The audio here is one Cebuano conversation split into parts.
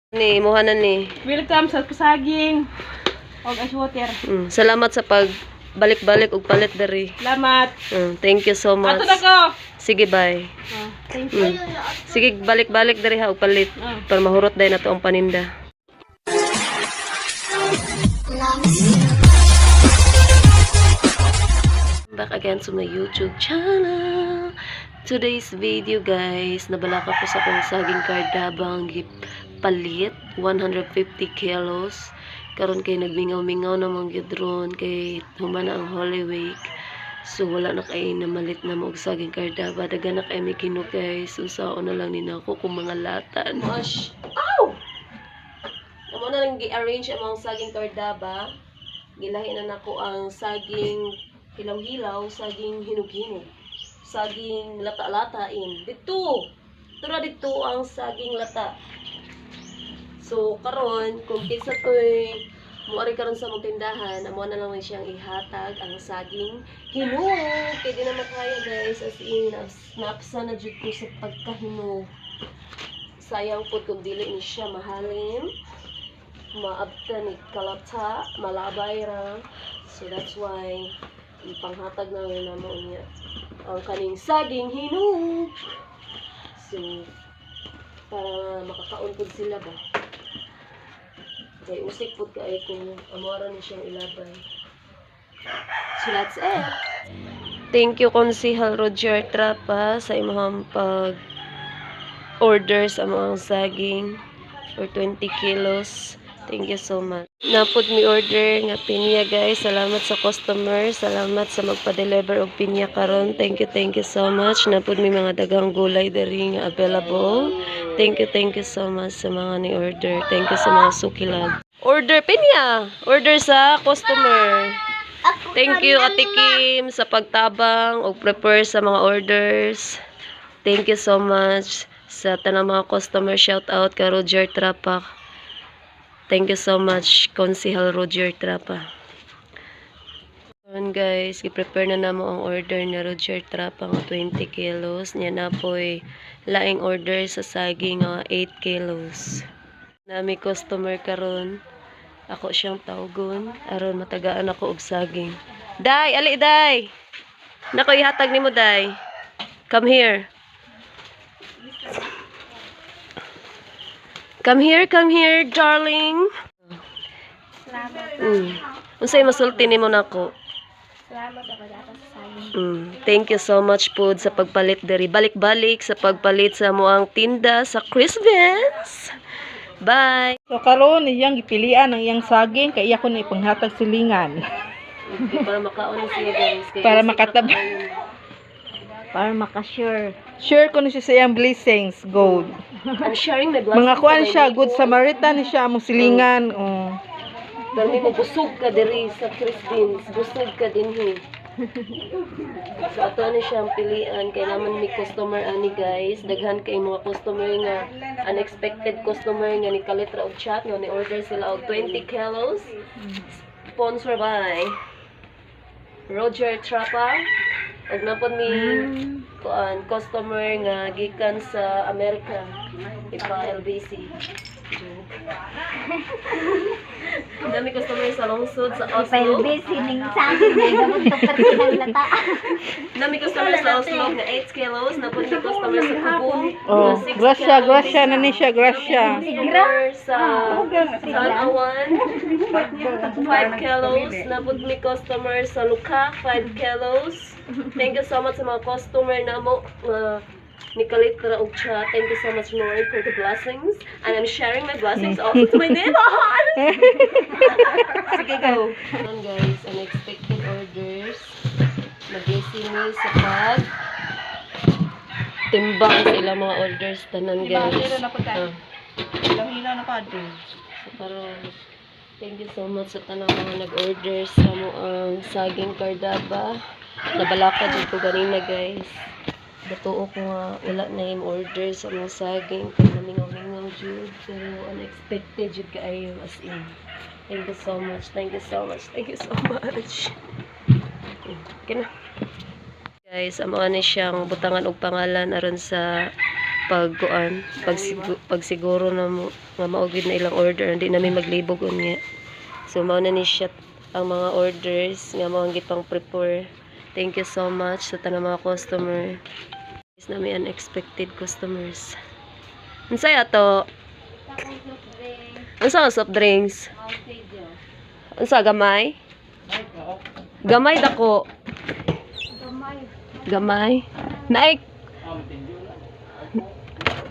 Ni imuha na ni. Welcome sa pasaging og ice water. Salamat sa pag balik-balik og palit diri. Salamat. Thank you so much. Ato na ko. Sige, bye. Oh, thank you. Sige, balik-balik diri ha og palit para mahurot dahil nato ang paninda. Back again to my YouTube channel. Today's video, guys, nabalaka ko sa akong saging kardabang palit 150 kilos. Karon kay nagmingaw-mingaw namang gyud ron kay human na ang Holy Week. So wala na kay namalit na mo og saging kardaba. Dagan na kay mi hinog, guys. Unsaon na lang ni nako kung mga lata. Mosh. Ow! Amo na lang gi-arrange ang mga saging kardaba. Gilahi na nako ang saging hilaw-hilaw, saging hinog-hinog, saging lata-latain. Dito! Tura dito ang saging lata. So, karon kung kinsa to'y muari karon sa mong tindahan, amo na lang ni siyang ihatag ang saging hinog. Kay di na makaya, guys, as in, napsa na jud ko sa pagkahinog. Sayang po kung dili ni siya mahalin. Maabta ni kalata, malabay ra. So that's why ipanghatag na lang namo niya ang kaning saging hinog. So para makakaon pud sila ba. Kay usik pud kay kung amora ni siyang ilabay. So that's it. Thank you, Konsihal Roger Trapa, sa imong pag order sa mga saging for 20 kilos. Thank you so much. Napod mi order nga pinya, guys. Salamat sa customer. Salamat sa magpa-deliver og pinya karon. Thank you so much. Napod mi mga daghang gulay diri nga available. Thank you so much sa mga ni order. Thank you sa mga suki love. Order pinya. Order sa customer. Thank you, Ate Kim, sa pagtabang o prepare sa mga orders. Thank you so much sa tanang mga customer. Shout out ka Roger Trapa. Thank you so much, Konsihal Roger Trapa. Karon, guys, gi-prepare na namo ang order ni Roger Trapa nga 20 kilos. Niya na po'y laing order sa saging nga 8 kilos. Nami customer karon. Ako siyang tawgon aron matagaan ako og saging. Day, ali day. Nako ihatag nimo, day. Come here. Come here, darling. Salamat. Unsay masulti nimo nako? Salamat sa pagdata sa saging. Thank you so much pod sa pagpalit diri. Balik-balik sa pagpalit sa moang tinda sa Christmas. Bye. So karon iyang gipilian ang iyang saging kay iya ko na ipanghatag silingan. Okay, para makaon na siya, guys. Kay Para isip na makatab- kaayo. Para makasure. Share ko ni siya sa iyang blessings, gold. I'm sharing my blessings Mga kuan to my siya, good neighbors. Samaritan ni siya among silingan. Oh. Pero may mabusog ka diri sa Crispins. Busog ka din he. So ato na siyang pilian kay naman may customer ani, guys. Daghan kay mga customer nga unexpected customer nga ni kalitra og chat nga ni order sila og 20 kilos. Sponsor by Roger Trapa. Og napod mi kuan customer nga gikan sa Amerika. Ipa LBC. Joke. Dami customer sa lungsod sa Oslo. Pelvis, sining saging. Ay, gamot to pertinang lata. Dami customer sa Oslo nga 8 kilos. Napod mi customer sa Cebu Oh, nga 6 grasya, kilos. grasya na ni siya, grasya. Customer sa San Awan, 5 kilos. Napod mi customer sa Luka, 5 kilos. Thank you so much sa mga customer namo nga nikalitra og chat. Thank you so much, Lord, for the blessings. And I'm sharing my blessings also to my neighbors. Sige, go. Ayan, guys, unexpected orders. Nag-busy mi sa pag timbang sa ilang mga orders tanan, guys. Ah. Hilaw na pa din. So, karon, thank you so much sa tanang mga nag-order sa mo ang saging kardaba. Nabalaka jud ko ganina, guys. Batuo ko nga wala na yung order sa mga saging kay namingaw-mingaw jud pero unexpected jud kaayo, as in. Thank you so much. Thank you so much. Thank you so much. Okay na. Guys, amo ani siyang butangan og pangalan aron sa Pag kuan, pag siguro na mo nga mao gyud na ilang order, hindi namin maglibog unya. So mao na ni siya ang mga orders nga mao ang gipang prepare. Thank you so much sa tanang mga customer. Nami unexpected customers. Unsay ato? Unsa nga soft drinks? Unsa, gamay? Gamay dako. Gamay. Naay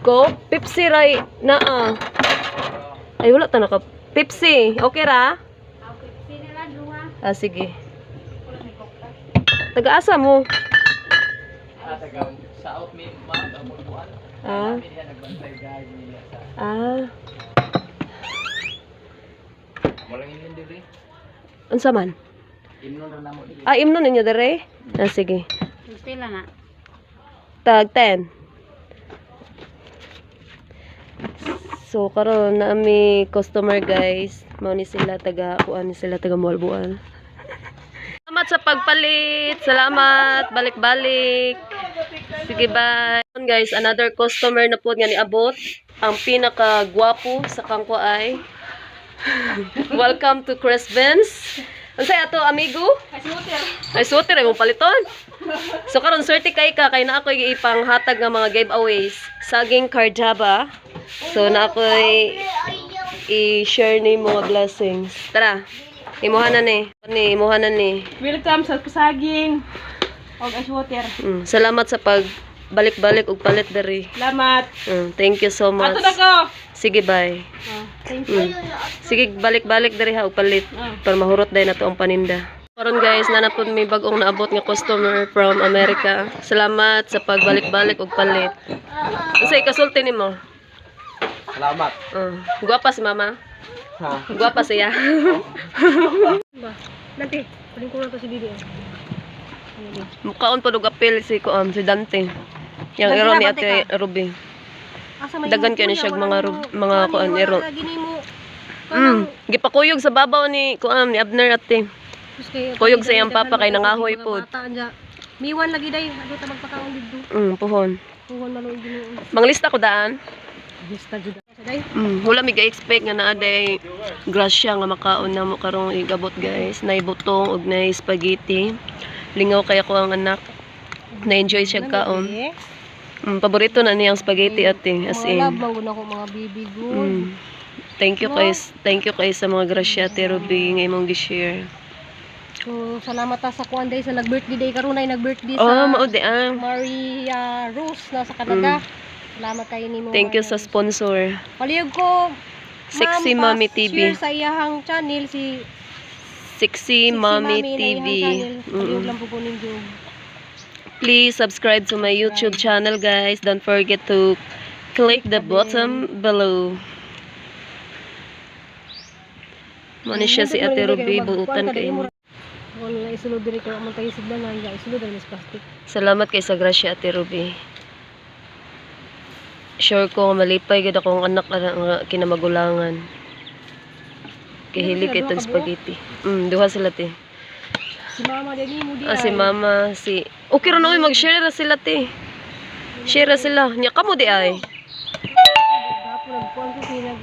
ko Pepsi ray naa. Ay, wala ta naka Pepsi. Okay ra? Ah, sige. Taga-asa mo? Ah, taga South mi, ma'am, ang buwan. Ah. Kami diha nagbantay guide niya sa Ah. Walang imnon diri. Unsa man? Imnon ra namo diri. Ah, imnon ninyo dere? Ah, sige. Pila na? Tag 10. So karon na mi customer, guys. Mao ni sila, taga kuan ni sila, taga Moalboal. Salamat sa pagpalit. Salamat. Balik-balik. Sige, bye. Guys, another customer na po nga niabot. Ang pinaka gwapo sa Kangkwaay. Welcome to Chris Benz. Unsay ato, amigo? Ay, suoter ay mong paliton. So karon swerte kay ka kay naa koy ipanghatag nga mga giveaways. Saging Cardaba. So naa koy i-share ni mga blessings. Tara. Imuha na ni. Ni imuha na ni. Welcome sa pasaging og ice water. Salamat sa pag balik-balik og palit diri. Salamat. Thank you so much. Ato na ko. Sige, bye. Oh, thank you. Sige, balik-balik diri ha og palit para mahurot dahil na to ang paninda. Karon guys, nanapod may bag-ong naabot nga customer from America. Salamat sa pagbalik-balik og palit. Unsay kasulti nimo? Salamat. Gwapa si mama. Ha. Gwapa siya. Dante, kunin ko na to si Bibi. Mukaon pa og apel si kuan, si Dante. Yang iro ni Ate Ruby. Asa may Dagan kayo ni siya mga mga kuan iro. Gini mo. Gipakuyog sa babaw ni kuan, ni Abner, ate. Kuyog sa iyang papa kay nangahoy pod. Miwan lagi day, ano ta magpakaon didto. Puhon. Puhon maluoy Ginoo. Manglista ko daan. Lista jud. Day. Wala mi ga-expect nga naa day grasya nga makaon na mo karong igabot, guys. Nay butong ug nay spaghetti. Lingaw kay ako ang anak. Na-enjoy siya kaon. Paborito na niya ang spaghetti, ate, as Mga in. love man gud ako mga baby good. Thank you kay thank you kay sa mga grasya, Ate Ruby, nga imong gi-share. So salamat ta sa kuan day sa nag-birthday day karon ay nag-birthday Oh, sa mao di ah. Maria Rose na sa Canada. Salamat kayo nimo. Thank you Maria sa Rose. sponsor. Palihog ko Sexy ma'am, Mommy pa- TV. Share sa iyahang channel si Sexy Sexy Mommy na TV. iyahang channel. Palihog lang po ko ninyo. Please subscribe to my YouTube channel, guys. Don't forget to click the button below. Mo ni siya si Ate Ruby, buutan kay mo. Wala na isulod diri kay among tayo sigla na nga isulod diri mas plastic. Salamat kay sa grasya, Ate Ruby. Sure ko nga malipay gid akong anak ara nga kinamagulangan. Kahilig kay tag spaghetti. Duha sila, te. Si mama dili mo di. Ah, si mama, si okay ra na oy, mag-share ra sila, te. Share ra sila. Nya kamo di ay. Gapon nagkuan ko pinag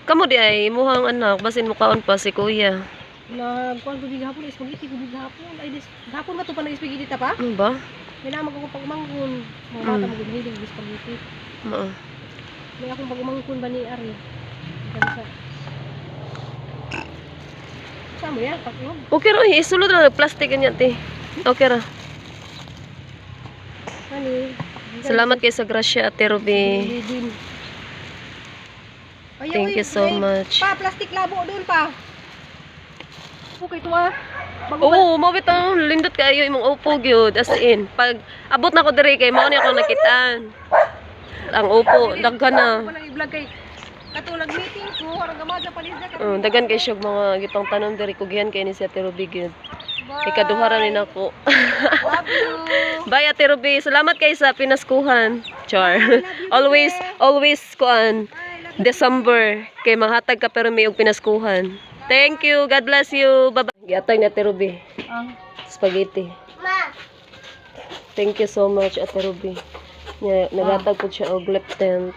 Kamo di ay imuhang anak basin mukaon pa si kuya. nagkuan ko gihapon spaghetti ko gihapon. Ay dis gihapon ba to pa nag spaghetti ta pa? Ano ba? May namag ako pagumangkon. Mga bata mo gud hilig og spaghetti. Mao. May akong pagumangkon ba ni Ari. Kani sa Sa mo ya, paklog. Okay ra, isulod ra plastic ganyan, te. Okay ra. Ani. Salamat kay sa grasya, Ate Ruby. Din. Ay, Thank uy, you so ay, much. Pa, plastic labo doon pa. Okay, tuwa. Bago ba? Oo, mao bitaw lindot kaayo imong upo gyud, as in. Pag abot na ko diri kay mao ni ako nakitaan. Ang upo, daghan na. Ako nang i-vlog kay katulad meeting ko, arang gamaja palis na Oh, daghan kay siya mga gipang tanom diri, kugihan kay ni si Ate Ruby gyud. Ikaduha ra ni nako. Love you. Bye, Ate Ruby. Salamat kay sa pinaskuhan. Char. Always always kuan December kay manghatag ka pero may og pinaskuhan. Thank you. God bless you. Bye-bye. Giatay ni Ate Ruby. Ang Spaghetti. Thank you so much, Ate Ruby. Nya, nagatag pud siya og lip tint.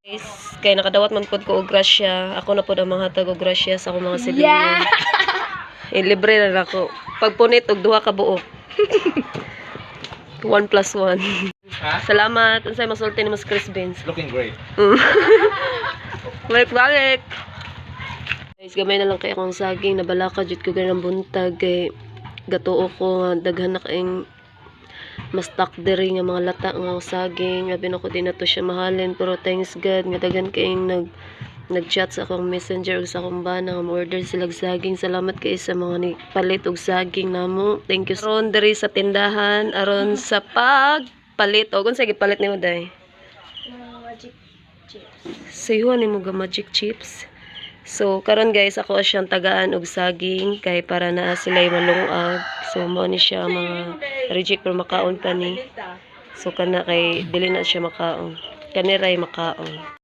Guys, kay nakadawat man pud ko og grasya. Ako na pud ang manghatag og grasya sa akong mga silingan. Eh, libre na nako. Pagpunit og duha ka buok. 1 plus 1. Ha? Salamat. Unsay masulti ni Mas Chris Beans? Looking great. Balik balik. Guys, gamay na lang kay akong saging, nabalaka jud ko ganang buntag kay gatuo ko nga daghan na kaing mas stock diri nga mga lata nga saging. Abi nako, di na to siya mahalin, pero thanks God nga daghan kaing nag-chat sa akong Messenger ug sa akong bana nga mo-order sila og saging. Salamat kay sa mga ni palit og saging namo. Thank you. Aron diri sa tindahan aron sa pagpalit og, unsa gipalit nimo, day? Magic chips. Sayuhan nimo ga magic chips. So karon, guys, ako siyang tagaan og saging kay para naa sila malungag. So mao ni siya mga reject pero makaon pa ni. So kana kay dili na siya makaon. Kani ray makaon.